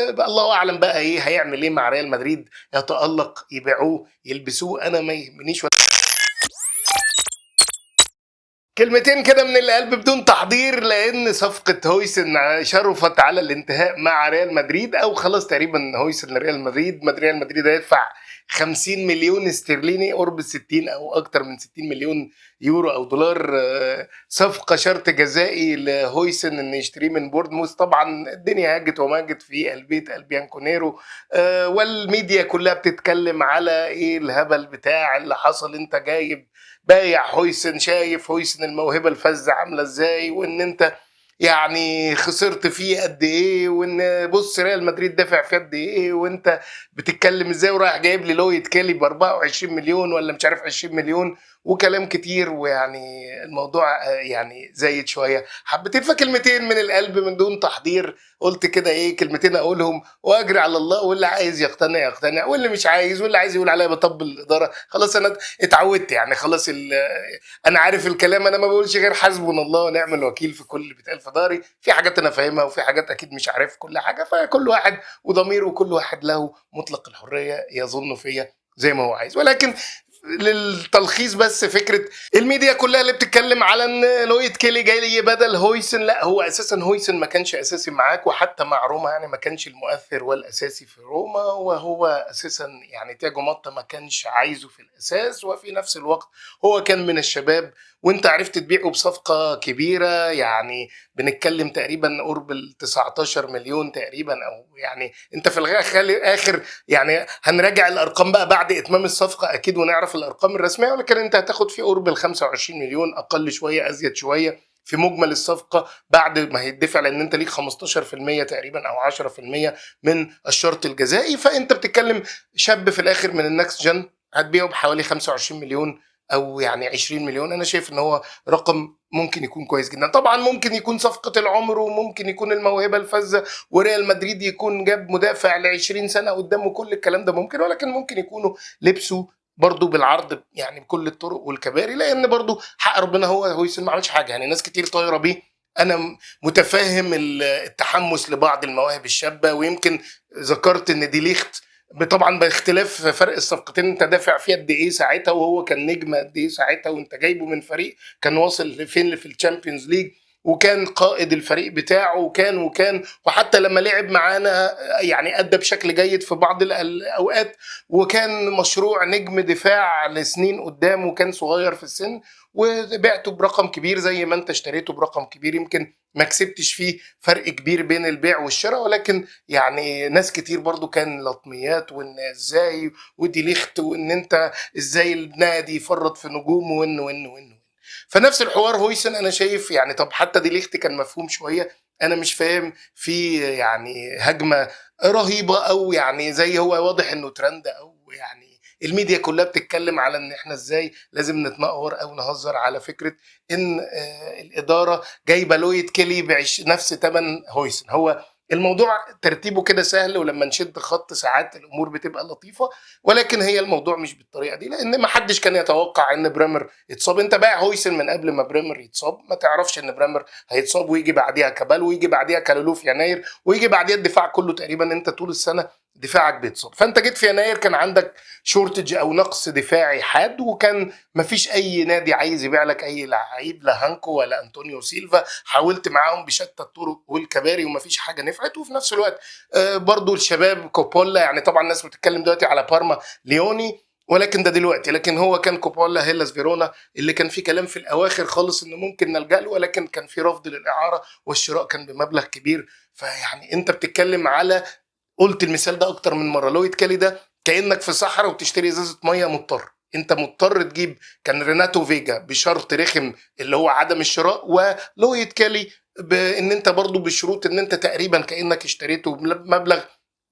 الله اعلم بقى ايه هيعمل ايه مع ريال مدريد، يتالق، يبيعوه، يلبسوه، انا ما يهمنيش. كلمتين كده من القلب بدون تحضير، لان صفقة هويسن شرفت على الانتهاء مع ريال مدريد، او خلاص تقريبا هويسن لريال مدريد. ريال مدريد هيدفع 50 مليون استرليني، قرب 60 او اكتر من 60 مليون يورو او دولار، صفقة شرط جزائي لهويسن ان يشتريه من بورنموث. طبعا الدنيا هاجت وماجت في البيت البيانكونيرو، والميديا كلها بتتكلم على ايه الهبل بتاع اللي حصل، انت جايب بايع هويسن، شايف هويسن الموهبة الفذه عامله ازاي، وان انت يعني خسرت فيه قد ايه، وان بص ريال مدريد دافع فيه قد ايه، وانت بتتكلم ازاي، ورايح جايب لي لويد كيلي ب 24 مليون ولا مش عارف 20 مليون، وكلام كتير. ويعني الموضوع يعني زايد شوية حبتين. فكلمتين من القلب من دون تحضير، قلت كده ايه كلمتين اقولهم واجري على الله، واللي عايز يقتنع يقتنع، واللي مش عايز، واللي عايز يقول عليا بطبل الادارة، خلاص انا اتعودت يعني، خلاص انا عارف الكلام، انا ما بقولش غير حسبنا الله ونعم الوكيل في كل اللي بيتقال في داري. في حاجات انا فاهمها وفي حاجات اكيد مش عارف كل حاجة، فكل واحد وضميره، وكل واحد له مطلق الحرية يظن فيا زي ما هو عايز. ولكن للتلخيص بس، فكرة الميديا كلها اللي بتتكلم على ان لويد كيلي جاي بدل هويسن، لا هو اساسا هويسن ما كانش اساسي معاك، وحتى مع روما يعني ما كانش المؤثر والاساسي في روما، وهو اساسا يعني تياجو ماتا ما كانش عايزه في الاساس، وفي نفس الوقت هو كان من الشباب، وانت عرفت تبيعه بصفقة كبيرة، يعني بنتكلم تقريبا قرب ال 19 مليون تقريبا، او يعني انت في الاخر يعني هنراجع الارقام بقى بعد اتمام الصفقة اكيد ونعرف الارقام الرسمية، ولكن انت هتاخد فيه قرب ال 25 مليون، اقل شوية ازيد شوية في مجمل الصفقة بعد ما هيدفع، لان انت ليك 15% تقريبا او 10% من الشرط الجزائي. فانت بتتكلم شاب في الاخر من ال next gen هتبيعه بحوالي 25 مليون او يعني 20 مليون. انا شايف ان هو رقم ممكن يكون كويس جدا. طبعا ممكن يكون صفقة العمر، وممكن يكون الموهبة الفذه، وريال مدريد يكون جاب مدافع ل 20 سنة قدامه، كل الكلام ده ممكن، ولكن ممكن يكونوا لبسوا برضو بالعرض يعني بكل الطرق والكباري، لان برضو حق ربنا هو هويسن ما عملش حاجة، يعني ناس كتير طايره بيه. انا متفهم التحمس لبعض المواهب الشابة، ويمكن ذكرت ان دي ليخت طبعا باختلاف فرق الصفقتين، انت دافع فيه قد ايه ساعتها، وهو كان نجم قد ايه ساعتها، وانت جايبه من فريق كان واصل لفين في ال Champions League، وكان قائد الفريق بتاعه، وكان وحتى لما لعب معانا يعني ادى بشكل جيد في بعض الاوقات، وكان مشروع نجم دفاع لسنين قدام، وكان صغير في السن، وبعته برقم كبير زي ما انت اشتريته برقم كبير، يمكن ما كسبتش فيه فرق كبير بين البيع والشراء. ولكن يعني ناس كتير برضو كان لطميات، وان ازاي ودي ليخت، وان انت ازاي النادي يفرط في نجومه، وان وان وان. فنفس الحوار هويسن انا شايف يعني، طب حتى دي ليخت كان مفهوم شوية، انا مش فاهم في يعني هجمة رهيبة، او يعني زي هو واضح انه ترند، او يعني الميديا كلها بتتكلم على ان احنا ازاي لازم نتنقور او نهزر على فكرة ان الادارة جايبه لويد كيلي نفس ثمن هويسن. هو الموضوع ترتيبه كده سهل، ولما نشد خط ساعات الامور بتبقى لطيفة، ولكن هي الموضوع مش بالطريقة دي، لان ما حدش كان يتوقع ان بريمر يتصاب. انت باع هويسن من قبل ما بريمر يتصاب، ما تعرفش ان بريمر هيتصاب، ويجي بعديها كابال، ويجي بعديها كالولو في يناير، ويجي بعديها الدفاع كله تقريبا. انت طول السنة دفاعك بيتصاب، فانت جيت في يناير كان عندك shortage او نقص دفاعي حاد، وكان مفيش اي نادي عايز يبيع لك اي لعيب، لا هانكو ولا انطونيو سيلفا، حاولت معاهم بشتى الطرق والكباري ومفيش حاجة نفعت. وفي نفس الوقت برضو الشباب كوبولا، يعني طبعا الناس بتتكلم دلوقتي على بارما ليوني، ولكن ده دلوقتي، لكن هو كان كوبولا هيلاس فيرونا اللي كان في كلام في الاواخر خالص انه ممكن نلجا له، ولكن كان في رفض للاعاره، والشراء كان بمبلغ كبير. فيعني انت بتتكلم على، قلت المثال ده اكتر من مرة، لويد كالي ده كانك في صحراء وبتشتري ازازة مية، مضطر، انت مضطر تجيب. كان ريناتو فيجا بشرط رخم اللي هو عدم الشراء، ولويد كالي بان انت برضو بشروط ان انت تقريبا كانك اشتريته بمبلغ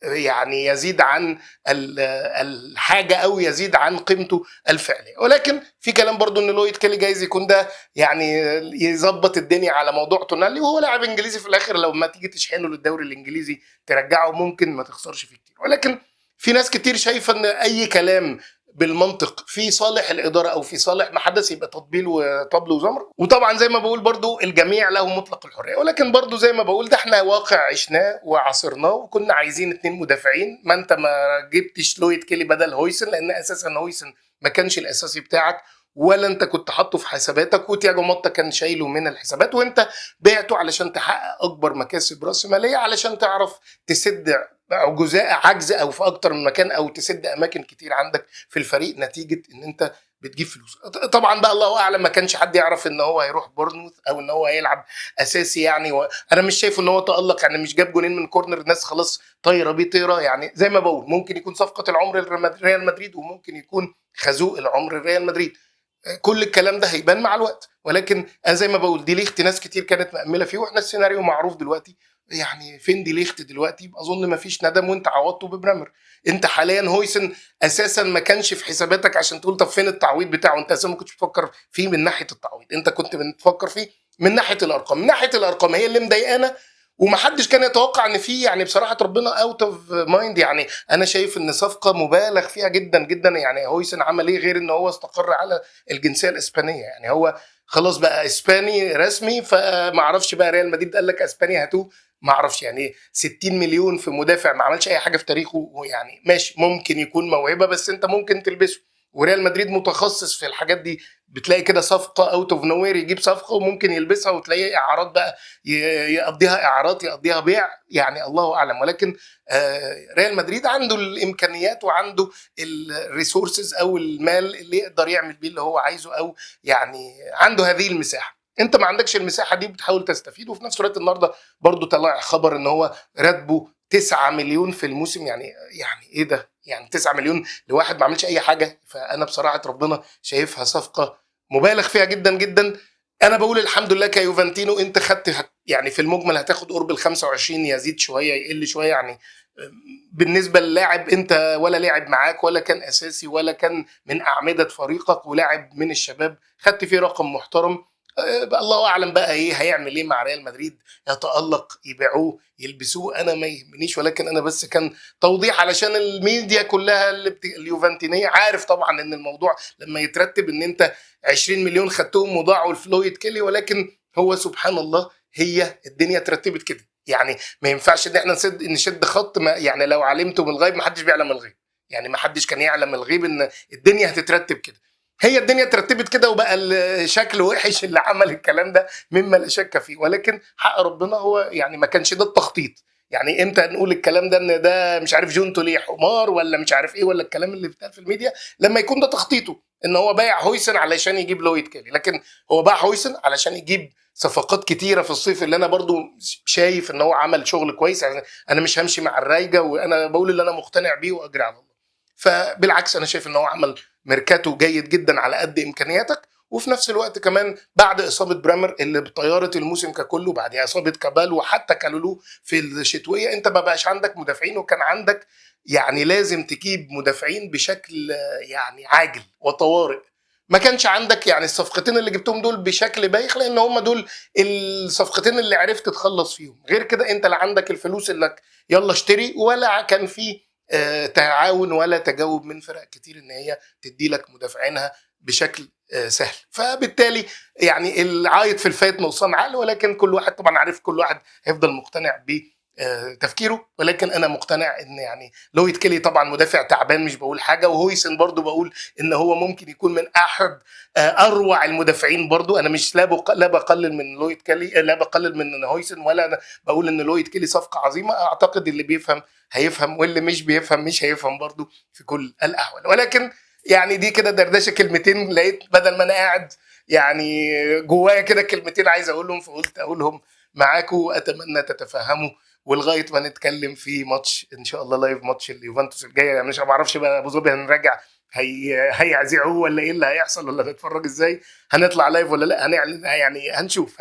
يعني يزيد عن الحاجة او يزيد عن قيمته الفعلية. ولكن في كلام برضو ان لويد كالي جايز يكون ده يعني يظبط الدنيا على موضوع تونالي، وهو لاعب انجليزي في الاخر، لو ما تيجي تشحنه للدوري الانجليزي ترجعه ممكن ما تخسرش فيه كتير. ولكن في ناس كتير شايفه ان اي كلام بالمنطق في صالح الادارة او في صالح ما حدث يبقى تطبيل وطبل وزمر. وطبعا زي ما بقول برضو الجميع له مطلق الحرية، ولكن برضو زي ما بقول ده احنا واقع عشناه وعاصرناه، وكنا عايزين 2 مدافعين. ما انت ما جبتش لويد كيلي بدل هويسن، لان اساسا هويسن ما كانش الاساسي بتاعك ولا انت كنت حاطه في حساباتك، وتياجو موتا كان شايله من الحسابات، وانت بعته علشان تحقق اكبر مكاسب راس ماليه، علشان تعرف تسد عجز او في اكتر من مكان، او تسد اماكن كتير عندك في الفريق نتيجة ان انت بتجيب فلوس. طبعا بقى الله اعلم، ما كانش حد يعرف ان هو هيروح بورنموث او ان هو هيلعب اساسي يعني. انا مش شايف ان هو تالق يعني، مش جاب جونين من corner الناس خلاص طايره بيه طيره يعني. زي ما بقول ممكن يكون صفقة العمر لريال مدريد، وممكن يكون خازوق العمر لريال مدريد. كل الكلام ده هيبان مع الوقت، ولكن انا زي ما بقول دي ليخت ناس كتير كانت مأمله فيه، واحنا السيناريو معروف دلوقتي يعني. فين دي ليخت دلوقتي؟ اظن ما فيش ندم، وانت عوضته ببرامر. انت حاليا هويسن اساسا ما كانش في حساباتك عشان تقول طب فين التعويض بتاعه، انت اساسا ما كنتش بتفكر فيه من ناحية التعويض، انت كنت بتفكر فيه من ناحية الارقام. من ناحية الارقام هي اللي مضايقانا، ومحدش كان يتوقع ان في يعني بصراحة ربنا out of mind يعني. انا شايف ان صفقة مبالغ فيها جدا جدا يعني. هويسن عمل ايه غير ان هو استقر على الجنسية الاسبانية يعني؟ هو خلاص بقى اسباني رسمي، فما اعرفش بقى ريال مدريد قال لك اسبانيا هاتوه، ما اعرفش يعني. 60 مليون في مدافع ما عملش اي حاجة في تاريخه يعني، ماشي ممكن يكون موهبة بس انت ممكن تلبسه، وريال مدريد متخصص في الحاجات دي، بتلاقي كده صفقة out of nowhere يجيب صفقة وممكن يلبسها، وتلاقيه اعارات بقى يقضيها اعارات يقضيها بيع يعني، الله اعلم. ولكن ريال مدريد عنده الامكانيات وعنده ال resources او المال اللي يقدر يعمل بيه اللي هو عايزه، او يعني عنده هذه المساحة. انت ما عندكش المساحة دي، بتحاول تستفيد. وفي نفس الوقت النهارده برضو طلع خبر ان هو راتبه 9 مليون في الموسم، يعني ايه ده؟ يعني 9 مليون لواحد ما عملش اي حاجة. فانا بصراحة ربنا شايفها صفقة مبالغ فيها جدا جدا. انا بقول الحمد لله كيوفنتينو انت خدت يعني في المجمل هتاخد قرب ال 25، يزيد شوية يقل شوية يعني. بالنسبة للاعب انت ولا لعب معاك ولا كان اساسي ولا كان من اعمدة فريقك، ولاعب من الشباب خدت فيه رقم محترم. الله اعلم بقى ايه هيعمل ايه مع ريال مدريد، يتالق، يبيعوه، يلبسوه، انا ما يهمنيش. ولكن انا بس كان توضيح علشان الميديا كلها اللي اليوفنتينيه عارف طبعا ان الموضوع لما يترتب ان انت 20 مليون خدتهم وضاعوا لفلويد كيلي، ولكن هو سبحان الله هي الدنيا اترتبت كده يعني. ما ينفعش ان احنا نشد خط، ما يعني لو علمتم الغيب ما حدش بيعلم الغيب يعني، ما حدش كان يعلم الغيب ان الدنيا هتترتب كده. هي الدنيا اترتبت كده وبقى الشكل وحش اللي عمل الكلام ده مما لا شك فيه، ولكن حق ربنا هو يعني ما كانش ده التخطيط يعني. امتى نقول الكلام ده ان ده مش عارف جونتو ليه حمار ولا مش عارف ايه ولا الكلام اللي بيتقال في الميديا، لما يكون ده تخطيطه ان هو بايع هويسن علشان يجيب لويد كيلي. لكن هو باع هويسن علشان يجيب صفقات كتيرة في الصيف، اللي انا برضو شايف ان هو عمل شغل كويس يعني. انا مش همشي مع الرايجه، وانا بقول اللي انا مقتنع بيه واجري على الله. فبالعكس انا شايف ان هو عمل ميركاتو جيد جدا على قد امكانياتك، وفي نفس الوقت كمان بعد اصابه برامر اللي بطيارة الموسم ككله، بعد اصابه كابال وحتى كالولو في الشتوية، انت ما بقاش عندك مدافعين، وكان عندك يعني لازم تجيب مدافعين بشكل يعني عاجل وطوارئ. ما كانش عندك يعني الصفقتين اللي جبتهم دول بشكل بايخ، لان هم دول الصفقتين اللي عرفت تخلص فيهم. غير كده انت لا عندك الفلوس اللي يلا اشتري، ولا كان في تعاون ولا تجاوب من فرق كتير ان هي تدي لك مدافعينها بشكل سهل. فبالتالي يعني العايد في الفايت نقصان عقل، ولكن كل واحد طبعا عارف كل واحد هيفضل مقتنع بتفكيره. ولكن انا مقتنع ان يعني لويد كيلي طبعا مدافع تعبان مش بقول حاجة، وهويسن برضو بقول ان هو ممكن يكون من احد اروع المدافعين برضو. انا مش لا بقلل من لويد كيلي، لا بقلل من هويسن، ولا انا بقول ان لويد كيلي صفقة عظيمة. اعتقد اللي بيفهم هيفهم، واللي مش بيفهم مش هيفهم برضو في كل الاحوال. ولكن يعني دي كده دردشة كلمتين، لقيت بدل ما انا قاعد يعني جوايا كده كلمتين عايز اقولهم، فقلت اقولهم معاكم، واتمنى تتفهموا. ولغاية ما نتكلم في ماتش ان شاء الله live، ماتش اليوفنتوس الجاي، يعني مش ما اعرفش بقى ابو ظبي هنراجع هيذيعوه ولا ايه اللي هيحصل، ولا هنتفرج ازاي، هنطلع live ولا لا، هنعلن يعني، هنشوف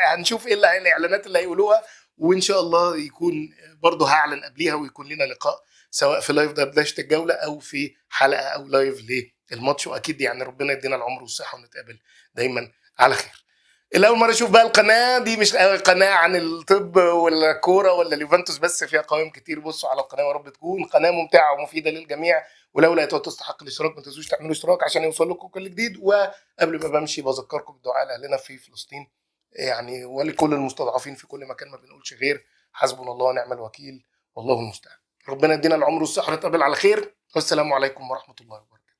هنشوف ايه الاعلانات اللي هيقولوها، وان شاء الله يكون برضه هعلن قبليها، ويكون لنا لقاء سواء في live دردشة الجولة او في حلقة او live للماتش. واكيد يعني ربنا يدينا العمر والصحة ونتقابل دايما على خير. اللي اول مرة يشوف بقى القناة دي، مش قناة عن الطب ولا الكورة ولا اليوفنتوس بس، فيها قوائم كتير. بصوا على القناة ويا رب تكون قناة ممتعة ومفيدة للجميع، ولو لقيتوها تستحق الاشتراك ما تنسوش تعملوا اشتراك عشان يوصل لكم كل جديد. وقبل ما بمشي بذكركم بالدعاء لاهلنا في فلسطين يعني، ولكل المستضعفين في كل مكان. ما بنقولش غير حسبنا الله ونعم الوكيل والله المستعان. ربنا يدينا العمر والصحة نتقابل على خير، والسلام عليكم ورحمة الله وبركاته.